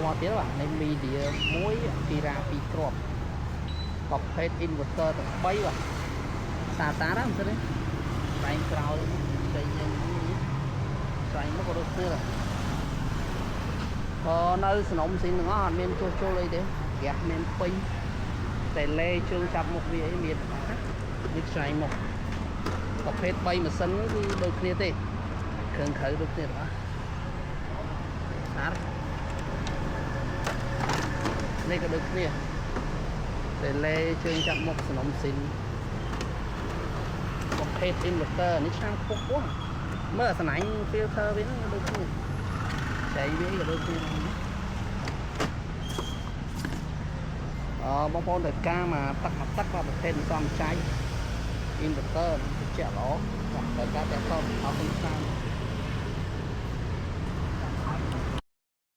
មកទៀតបាទនេះ Midea មួយ Akira 2គ្រាប់ប្រភេទ inverter ទាំង3បាទសាតាណាមិនស្អីទេស្វែងក្រោយផ្សេងយ៉ាងនេះស្វែងមកក៏ដូចគ្នាដែរក៏នៅសំណុំស៊ីងទាំងអស់អត់មានជួសជុលអីទេហ្គាសមានពេញតែលេជើងចាប់មុខវាអីមានណានេះស្វែងមកប្រភេទ3ម៉ាស៊ីនគឺដូចគ្នាទេគ្រឿងក្រៅដូចគ្នាទាំងអស់ស្អាតនេះក៏ដូចគ្នាតែលេជើងចាប់មុខសំណុំស៊ីនប្រភេទ inverter នេះឆ្នាំខ្ពស់ខ្ពស់មើលអាស្នាញ់ filter វាហ្នឹងដូចគ្នាចៃវាក៏ដូចគ្នាដែរណាអឺបងប្អូនត្រូវការមកទឹកមកទឹកបាទប្រភេទសំចៃ inverter ត្រជាក់ល្អបាទត្រូវការតែតអរគុណច្រើន។